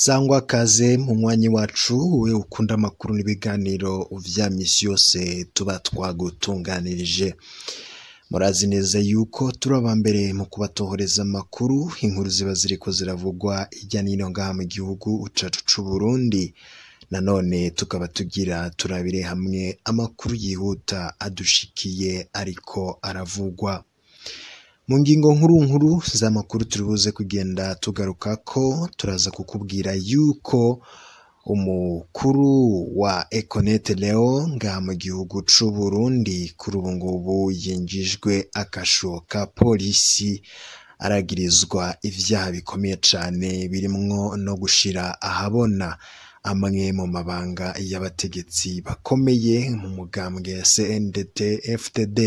Sangwa kaze munywanyi wacu we ukunda amakuru n'ibiganiro vya misi yose tuba twagutunganirije. Murazi neza yuko turi aba mbere mu kubatohoreza amakuru, inkuru ziba ziriko ziravugwa hirya n'ino ngaha mu gihugu cacu c'Uburundi. Nanone tukaba tugira turabire hamwe amakuru yihuta adushikiye ariko aravugwa. Mu ngingo nkuru nkuru z'amakuru turibuze kugenda tugarukako, turaza kukubwira yuko umukuru wa Econet Leo ngaha mu gihugu c'Uburundi kuri ubu ngubu yinjijwe akasho ka polisi, aragirizwa ivyaha bikomeye cane birimwo no gushira ahabona amwe mu mabanga y'abategetsi bakomeye mu mugambwe CNDD FDD.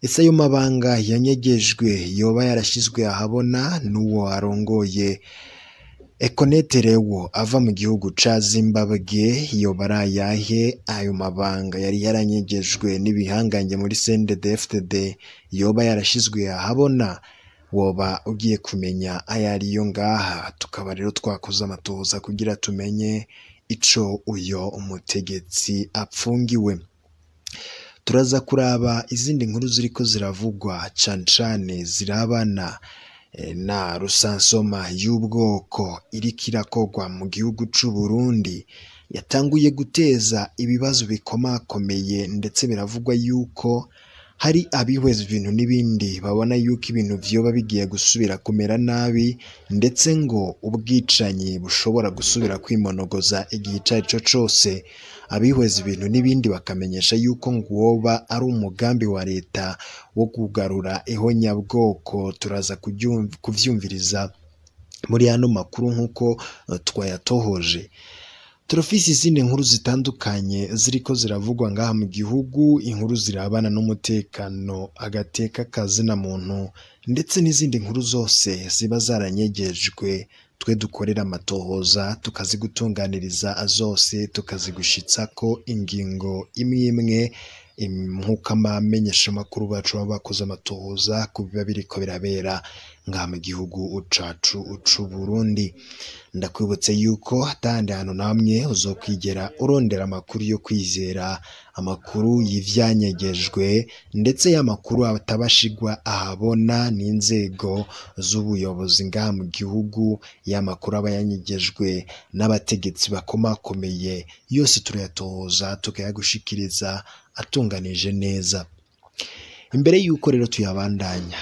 Ese ayo mabanga yanyegejwe yoba yarashizwe ahabona n'uwo arongoye Econet Leo ava mu gihugu ca Zimbabwe, yoba arayahe? Ayo mabanga yari yaranyegejwe n'ibihangange muri CNDD FDD yoba yarashizwe ahabona, woba ugiye kumenya ayariyo ngaha. Tukaba rero twakoze amatohoza kugira tumenye ico uyo umutegetsi apfungiwe. Turaza kuraba izindi nkuru ziriko ziravugwa cane cane zirabana na rusansoma y'ubwoko iriko irakorwa mu gihugu c'Uburundi, yatanguye guteza ibibazo bikomakomeye, ndetse biravugwa yuko hari abihweza ibintu n'ibindi babona yuko ibintu vyoba bigiye gusubira kumera nabi, ndetse ngo ubwicanyi bushobora gusubira kwimonogoza igihe ico arico cose. Abihweza ibintu n'ibindi bakamenyesha yuko ngo woba ari umugambi wa leta wo kugarura ihonyabwoko. Turaza kuvyumviriza muri ano makuru nk'uko twayatohoje. Turafise izindi nkuru zitandukanye ziriko ziravugwa ngaha mu gihugu, inkuru zirabana n'umutekano, agateka kazina muntu, ndetse n'izindi nkuru zose ziba zaranyegejwe. Twe dukorera amatohoza tukazigutunganiriza zose, tukazigushitsako ingingo imwe imwe, nk'uko abamenyeshamakuru bacu baba bakoze amatohoza ku biba biriko birabera ngaha mu gihugu cacu c'Uburundi. Ndakwibutse yuko atahandi hantu namwe uzokwigera urondera amakuru yo kwizera, amakuru y'ivyanyegejwe, ndetse y'amakuru atabashigwa ahabona n'inzego z'ubuyobozi ngaha mu gihugu, y'amakuru aba yanyegejwe n'abategetsi bakomakomeye, yose turayatohoza tukayagushikiriza atunganije neza. Imbere yuko rero tuyabandanya,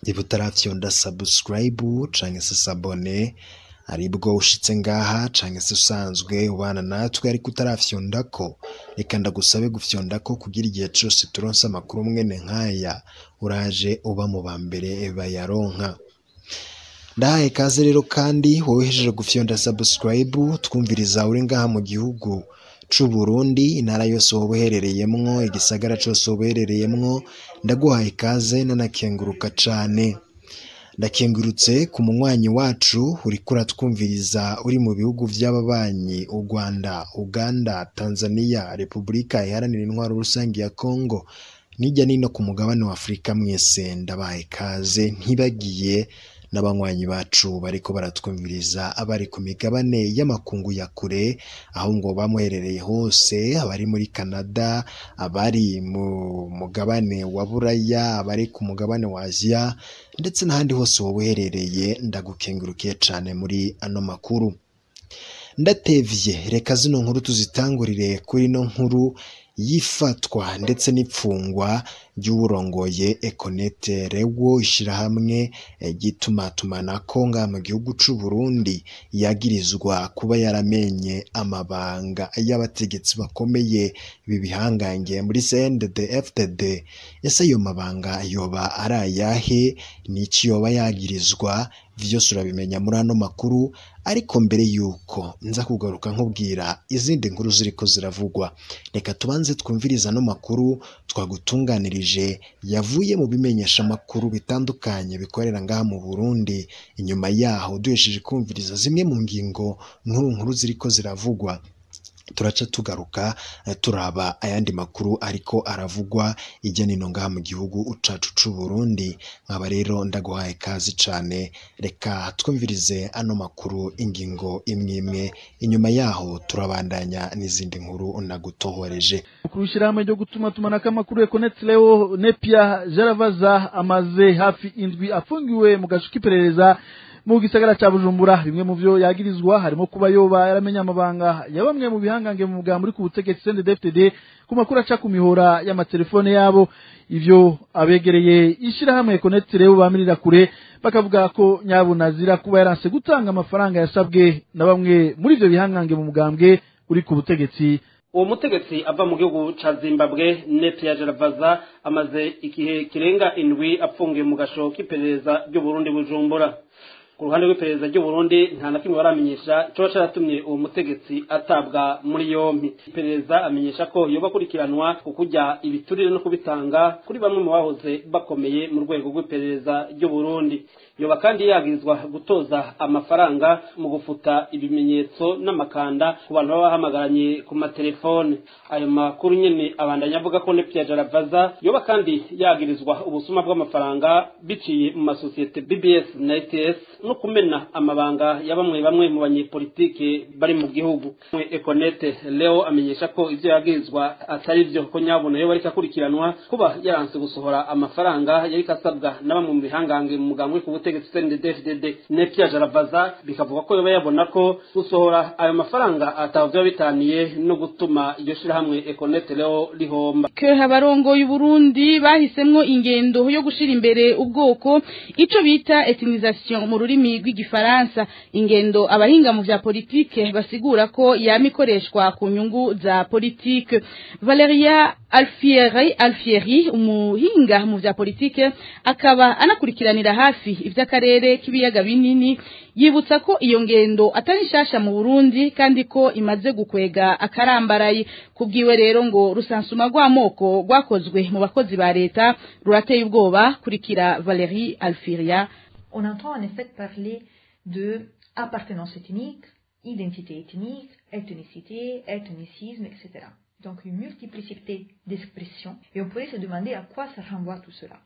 niba utaravyonda subscribe canke se s'abonner, aribwo ushitse ngaha canke se usanzwe ubana natwe ariko utarafyondako, reka ndagusabe gufyondako kugira igihe cose turonse amakuru mwene nkaya uraje uba mu ba mbere bayaronka. Ndahaye kaze rero kandi wowe uhejeje gufyonda subscribe, twumviriza uri ngaha mu gihugu c'Uburundi, intara yose woba uherereyemwo, igisagara cose woba uherereyemwo, ndaguhaye ikaze nanakenguruka cane. Ndakengurutse ku munywanyi wacu uriko uratwumviriza uri mu bihugu vy'ababanyi, u Rwanda, Uganda, Tanzania, Repubulika Iharanira Intwaro Rusangi ya Kongo, n'irya nino ku mugabane wa Afrika, mwese ndabahaye ikaze. Ntibagiye n'abanywanyi bacu bariko baratwumviriza abari ku migabane y'amakungu ya kure, aho ngo bamuherereye hose, abari muri Canada, abari mu mugabane wa Buraya, abari ku mugabane wa Aziya, ndetse n'ahandi hose woba uherereye, ndagukengurukiye cane muri ano makuru. Ndatevye, reka zino nkuru tuzitangurire kuri ino nkuru yifatwa ndetse n'ipfungwa ry'uwurongoye Econet Leo, ishirahamwe ry'itumatumanako ngaha mu gihugu c'Uburundi, yagirizwa kuba yaramenye amabanga y'abategetsi bakomeye b'ibihangange muri CNDD FDD. Ese ayo mabanga yoba ari ayahe? Niki yoba yagirizwa? Vyose urabimenya muri ano makuru. Ariko mbere yuko nza kugaruka nkubwira izindi nkuru ziriko ziravugwa, reka tubanze twumviriza ano makuru twagutunganirije yavuye mu bimenyesha makuru bitandukanye bikorera ngaha mu Burundi. Inyuma yaho duhesheje kumviriza zimwe mu ngingo nkuru nkuru ziriko ziravugwa, Turaca tugaruka turaba ayandi makuru ariko aravugwa ijya nino ngaha mu gihugu cacu c'u Burundi. Nkaba rero ndaguhaye kazi cane, reka twumvirize ano makuru ingingo imwe imwe, inyuma yaho turabandanya n'izindi nkuru nagutohoreje. Kurushirame ryo gutuma tumanaka amakuru Econet Leo Nepia Jaravaza amaze hafi indwi afungiwe mu gace k'iperereza mu gisagara ca Bujumbura. Bimwe mu vyo yagirizwa harimo kuba yoba yaramenya amabanga ya bamwe mu bihangange mu mugambi uri ku butegetsi CNDD-FDD ku makuru aca ku mihora y'amatelefone yabo. Ivyo abegereye ishirahamwe Econet Leo bamirira kure, bakavuga ko nyabunazira kuba yaranse gutanga amafaranga yasabwe na bamwe muri ivyo bihangange mu mugambwe uri ku butegetsi. Uwo mutegetsi ava mu gihugu ca Zimbabwe Nepia Jaravaza amaze igihe kirenga indwi apfungiwe mu gasho k'iperereza ry'u Burundi Bujumbura. Ku ruhande rw'iperereza ry'u Burundi nta na kimwe baramenyesha coba caratumye uwo mutegetsi atabwa muri yompi. Iperereza amenyesha ko yoba akurikiranwa ku kurya ibiturire no kubitanga kuri bamwe mu bahoze bakomeye mu rwego rw'iperereza ry'u Burundi. Yoba kandi yagirizwa gutoza amafaranga mu gufuta ibimenyetso n'amakanda ku bantu baba bahamagaranye ku matelefone. Ayo makuru nyene abandanya avuga ko Nepia Jaravaza yoba kandi yagirizwa ubusuma bw'amafaranga biciye mu masosiyete BBS na ETS no kumena amabanga ya bamwe bamwe mu banyepolitike bari mu gihugu. Econet Leo amenyesha ko ivyo yagirizwa atari vyo, ko nyabona yo bariko akurikiranwa kuba yaranse gusohora amafaranga yariko asabwa na bamwe mu bihangange mu mugambwe ku butegetsi CNDD-FDD. Nepia Jaravaza bikavuga ko yoba yabona ko gusohora ayo mafaranga ataho vyoba bitaniye no gutuma iryo shirahamwe Econet Leo rihomba. Ke abarongoye Burundi bahisemwo ingendo yo gushira imbere ubwoko, ico bita ethnisation mu rurimi rw'igifaransa, ingendo abahinga mu vya politike basigura ko yamikoreshwa ku nyungu za politike. Valeria Alfieri umuhinga mu vya politike akaba anakurikiranira hafi ivy'akarere k'ibiyaga binini, yibutsa ko iyo ngendo atari nshasha mu Burundi kandi ko imaze gukwega akarambaraye. Kubwiwe rero ngo rusansuma rw'amoko rwakozwe mu bakozi ba leta rurateye ubwoba. Kurikira Valerie Alfiria. On entend en effet parler de appartenance ethnique, identité ethnique, ethnicité, ethnicisme, etc. Donc une multiplicité d'expressions, et on pourrait se demander à quoi ça renvoie tout cela.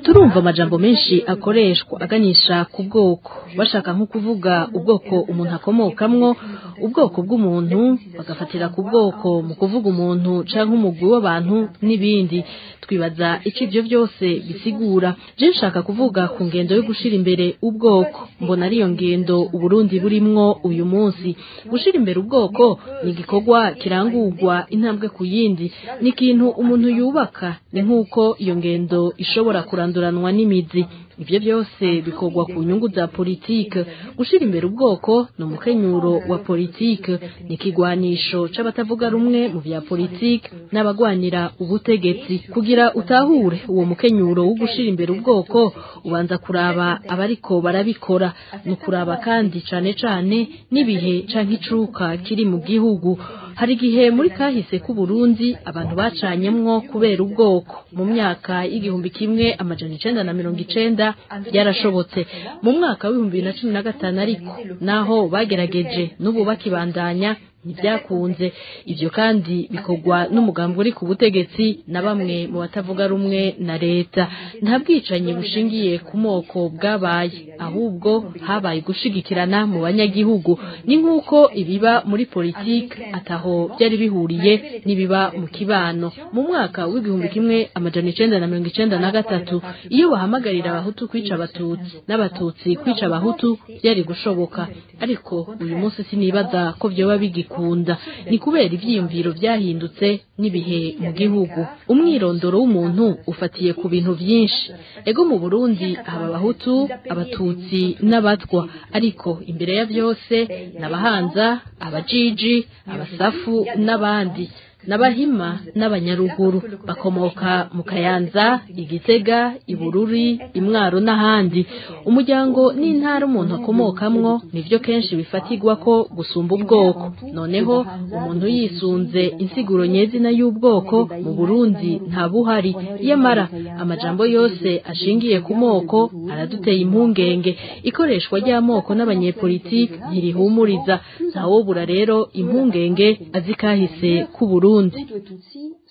Turumva amajambo menshi akoreshwa aganisha ku bwoko, bashaka nko kuvuga ubwoko umuntu akomokamwo, ubwoko bw'umuntu, bagafatira ku bwoko mu kuvuga umuntu canke umugwi w'abantu n'ibindi. Twibaza ico ivyo vyose bisigura. Je nshaka kuvuga ku ngendo yo gushira imbere ubwoko. Mbona ariyo ngendo Uburundi burimwo uyu munsi. Gushira imbere ubwoko ni igikorwa kirangurwa intambwe ku yindi, ni ikintu umuntu yubaka, ni nk'uko iyo ngendo ishobora kuranduranwa n'imizi. Ivyo byose bikorwa ku nyungu za politike. Gushira imbere ubwoko ni umukenyuro wa politike, ni ikigwanisho c'abatavuga rumwe mu vya politike n'abagwanira ubutegetsi. Kugira utahure uwo mukenyuro wo gushira imbere ubwoko, ubanza kuraba abariko barabikora, ni kuraba kandi cane cane n'ibihe canke icuka kiri mu gihugu. Hari igihe muri kahise k'u Burundi abantu bacanyemwo kubera ubwoko. Mu myaka y'1990 byarashobotse. Mu mwaka w'2015 ariko naho bagerageje n'ubu bakibandanya ntibyakunze. Ivyo kandi bikorwa n'umugambi uri ku butegetsi na bamwe mu batavuga rumwe na leta. Nta bwicanyi bushingiye ku moko bwabaye, ahubwo habaye gushigikirana mu banyagihugu. Ni nk'uko ibiba muri politike ataho byari bihuriye n'ibiba mu kibano. Mu mwaka w'1993 iyo bahamagarira abahutu kwica abatutsi n'abatutsi kwica abahutu byari gushoboka, ariko uyu munsi sinibaza ko vyoba bigikunda. Ni kubera ivyiyumviro vyahindutse n'ibihe mu gihugu. Umwirondoro w'umuntu ufatiye ku bintu vyinshi. Ego mu Burundi haba abahutu, abatutsi n'abatwa, ariko imbere ya vyose n'abahanza, abajiji, abasafu n'abandi, n'abahima n'abanyaruguru bakomoka mu Kayanza, Igitega, Ibururi, Imwaro n'ahandi. Umuryango n'intara umuntu akomokamwo nivyo kenshi bifatirwa ko gusumba ubwoko. Noneho umuntu yisunze insiguro nyezina y'ubwoko mu Burundi nta buhari. Yamara amajambo yose ashingiye ku moko araduteye impungenge. Ikoreshwa ry'amoko n'abanyepolitike ntirihumuriza. Ntawobura rero impungenge azi kahise k'u Burundi.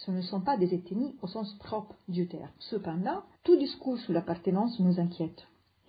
Ce ne sont pas des ethnies au sens propre du terme. Cependant, tout discours sur l'appartenance nous inquiète.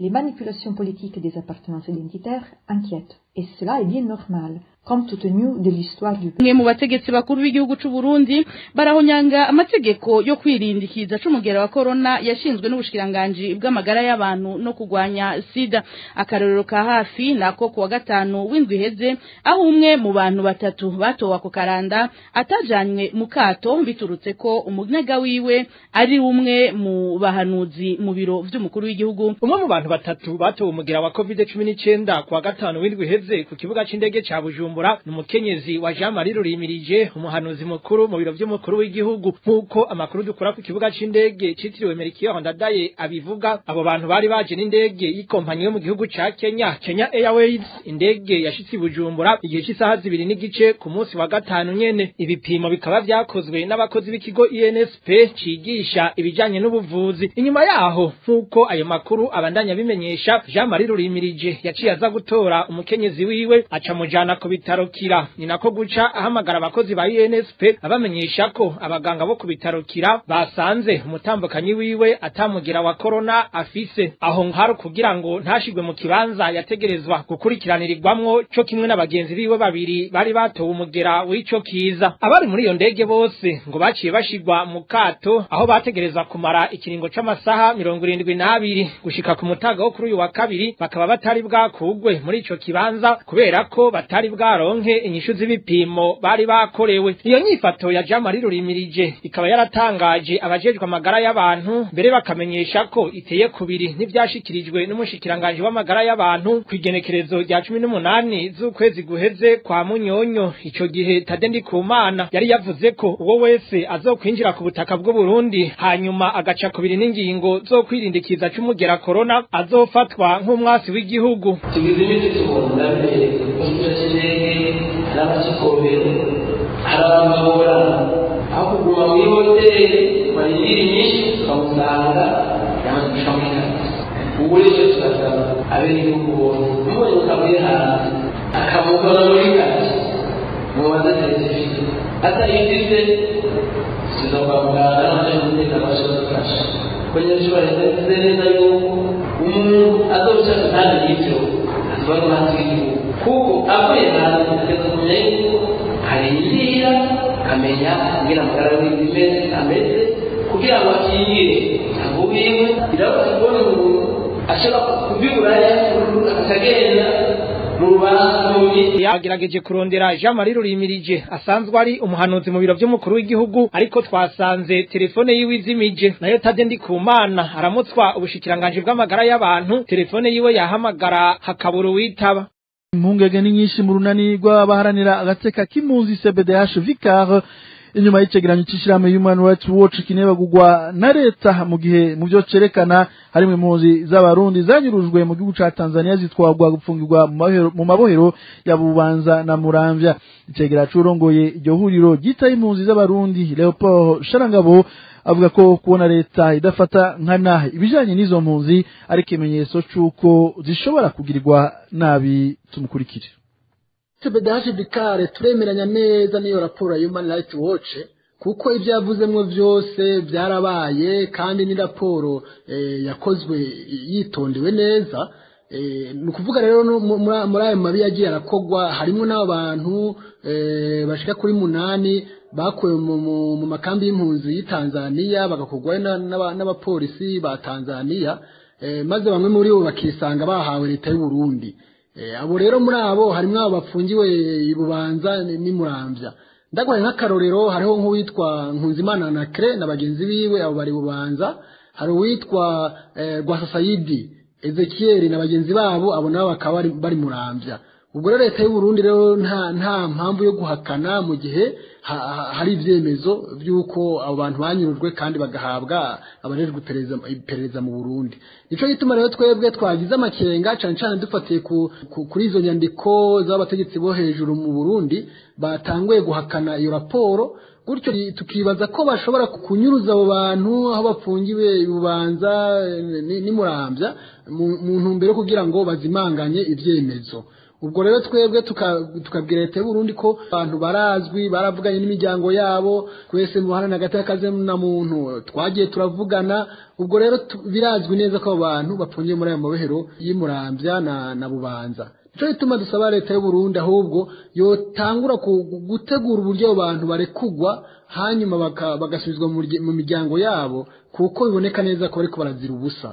Les manipulations politiques des appartenances identitaires inquiètent. Et cela est bien normal, compte tenu de l'histoire du Umwe mu bategetsi bakuru b'igihugu c'u Burundi barahonyanga amategeko yo kwirindikiza c'umugera wa corona yashinzwe n'ubushikiranganje bw'amagara y'abantu no kugwanya sida. Akarorero ka hafi nako kuwa gatanu w'indwi iheze, aho umwe mu bantu batatu batowe ako karanda atajanywe mu kato biturutse ko umunyaga wiwe ari umwe mu bahanuzi mu biro vy'umukuru w'igihugu. Umwe mu bantu batatu batowe umugera wa COVID-19 kuwa gatanu w'indwi iheze ku kibuga c'indege ca Bujumbura ni umukenyezi wa Jean Marie Rurimirije, umuhanuzi mukuru mu biro vy'umukuru w'igihugu. Nk'uko amakuru dukura ku kibuga c'indege citiriwe Melchior Ndadaye abivuga, abo bantu bari baje n'indege y'ikompanyi yo mu gihugu ca Kenya, Kenya Airways. Indege yashitse i Bujumbura igihe c'isaha 2:15 ku munsi wa gatanu nyene. Ibipimo bikaba vyakozwe n'abakozi b'ikigo INSP cigisha ibijanye n'ubuvuzi. Inyuma yaho, nk'uko ayo makuru abandanya bimenyesha, Jean Marie Rurimirije yaciye aza gutora umukenyezi wiwe aca mujana ku bitaro Kira. Ni nako guca ahamagara abakozi ba INSP abamenyesha ko abaganga bo ku bitaro Kira basanze umutambukanyi wiwe atamugira wa corona afise, aho nkaro kugira ngo ntashigwe mu kibanza yategerezwa gukurikiranirirwamwo co kimwe n'abagenzi biwe babiri bari batowe umugera w'ico kiza. Abari muri iyo ndege bose ngo baciye bashigwa mu kato, aho bategerezwa kumara ikiringo c'amasaha 72 gushika ku mutaga wo kuri uyu wa kabiri, bakaba batari bwakugwe muri ico kibanza kubera ko batari bwaronke inyishu z'ibipimo bari bakorewe. Iyo nyifato ya Jean Marie Rurimirije ikaba yaratangaje abajejwe amagara y'abantu, mbere bakamenyesha ko iteye kubiri n'ivyashikirijwe n'umushikiranganje w'amagara y'abantu kw'igenekerezo rya 18 z'ukwezi guheze kwa Munyonyo. Ico gihe Tade Ndikumana yari yavuze ko uwo wese azokwinjira ku butaka bw'u Burundi hanyuma agaca kubiri n'ingingo zo kwirindikiza c'umugera corona azofatwa nk'umwasi w'igihugu. Tugize iminsi tubona mbere ku cy'indege hari abakikobera, hari abamagorana, aho kuguma muri hoteli barindira inyinshi tukamusanga yamaze gushika muri karitsiye. Ubu rero turasaba abenegihugu bose umubonye ukavuye hanze akamukora muri karitsiye mubaze seritifika atayifise tuza kwa muganga n'abajejwe umutekano baje badufasha ko nyine neza neza yuko umuntu azoshaka kandi y'ivyo azoba ari umwansi w'igihugu, kuko avuye hanze ategerezwa kumenya yuko arindira akamenya ingene amagara yiwe ameze kugira ngo akingire abo biwe. Birababaje kubona umuntu ashobora kubiburaya akagenda Yagerageje kurondera Jean Marie Rurimirije asanzwe ari umuhanuzi mu biro vy'umukuru w'igihugu, ariko twasanze telefone yiwe izimije. Nayo Tade Ndikumana aramutswa ubushikiranganje bw'amagara y'abantu, telefone yiwe yahamagara hakabura uwitaba. Impungenge ni nyinshi mu runani rw'abaharanira agateka k'impunzi CBDH Vicar inyuma y'icegeranyo c'ishirahamwe Human Rights Watch kinebagurwa na leta, mu gihe mu byo cerekana harimwo impunzi z'abarundi zanyurujwe mu gihugu ca Tanzania zitwarwa gupfungirwa mu mabohero ya Bubanza na Muramvya. Icegera c'urongoye iryo huriro ryitaye impunzi z'abarundi Leopold Sharangabo avuga ko kubona leta idafata nkana ibijanye n'izo mpunzi ari ikimenyetso c'uko zishobora kugirirwa nabi. Tumukurikire. CBDH Vikare turemeranya neza n'iyo raporo ya Human Rights Watch, kuko ibyo yavuzemwo vyose byarabaye kandi ni raporo yakozwe yitondewe neza. Ni ukuvuga rero muri ayo mabi yagiye arakogwa harimo n'abantu bashika kuri 8 bakuwe mu makambi y'impunzi y'i Tanzania bagakogwa n'abapolisi ba Tanzania, maze bamwe muri bo bakisanga bahawe leta y'u Burundi. Abo rero muri abo harimwo abo bafungiwe i Bubanza n'i Muramvya. Ndaguhaye nk'akarorero, hariho nk'uwitwa Nkunzimana na Kre na bagenzi biwe, abo bari Bubanza. Hari uwitwa Rwasasayidi Ezekiel na bagenzi babo, abo nabo bakaba bari Muramvya. Ubwo rero leta y'u Burundi rero nta mpamvu yo guhakana mu gihe hari ivyemezo vy'uko abo bantu banyurujwe kandi bagahabwa abajejwe iperereza mu Burundi. Nico gituma rero twebwe twagize amakenga cane cane dufatiye kuri izo nyandiko z'abategetsi bo hejuru mu Burundi batanguye guhakana iyo raporo, gutyo tukibaza ko bashobora kunyuruza abo bantu aho bafungiwe i Bubanza n'i Muramvya mu ntumbero kugira ngo bazimanganye ivyemezo. Ubwo rero twebwe tukabwira leta y'u Burundi ko abantu barazwi, baravuganye n'imiryango yabo, twese mu buhana hagati y'akazi na muntu twagiye turavugana. Ubwo rero birazwi neza ko abo bantu bafungiye muri ayo mabohero y'Imuramvya na Bubanza. Nico gituma dusaba leta y'u Burundi ahubwo yotangura gutegura uburyo abo bantu barekugwa, hanyuma bagasubizwa mu miryango yabo, kuko biboneka neza ko bariko barazira ubusa.